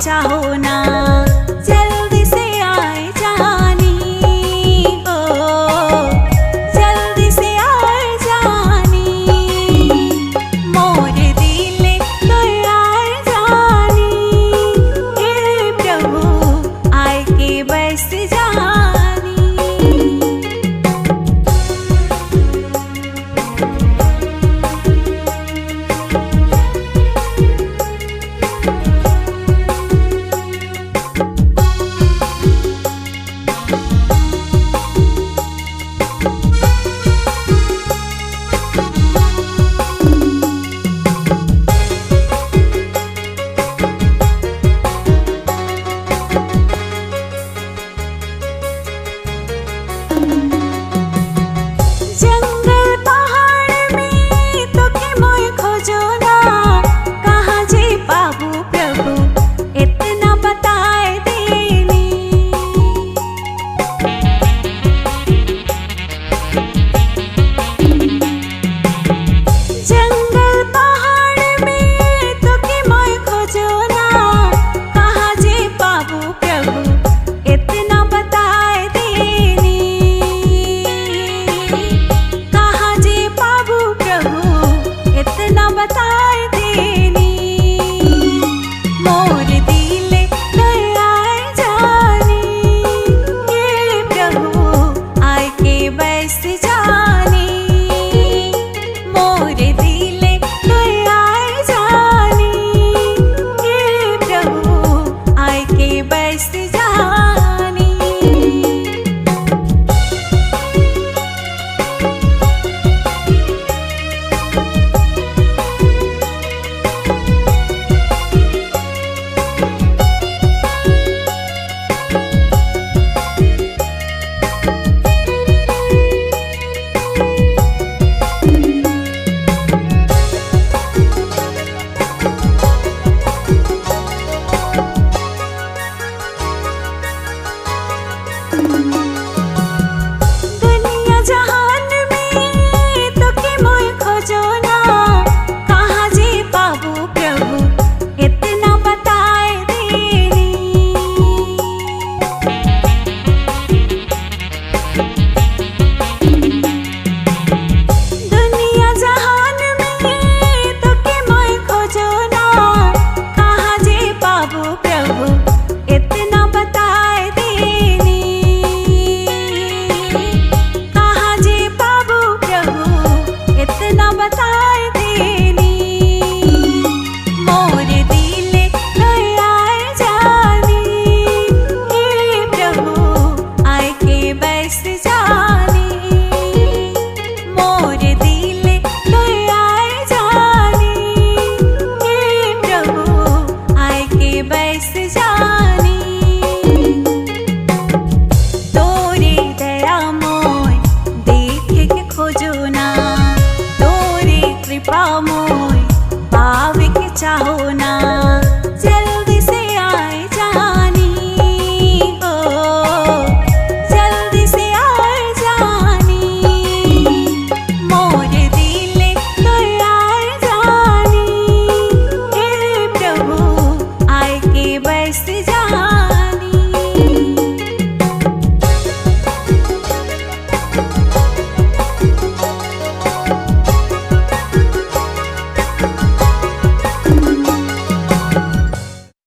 चाहो ना, जल्दी से आए जानी हो, जल्दी से आए जानी, मोर दिले तो आए जानी, हे प्रभु आए के बस जानी। जंगल पहाड़ में तो के मोय खोजो ना, कहाँ जे पाबू प्रभु इतना बताए देनी। जंगल पहाड़ में तो के मोय खोजो ना, कहाँ जे पाबू प्रभु इतना बताए देनी, कहाँ जे पाबू प्रभु इतना बताए देनी, मोर दिले आए जानी, हे प्रभु आए के बस जानी, मोर दिले आए जानी, हे प्रभु आए के बस जानी। दुनिया जहान में तो के मोय खोजो ना, कहाँ जे पाबू प्रभु इतना बताए देनी। दुनिया जहान में तो के मोय खोजो ना, कहाँ जे पाबू प्रभु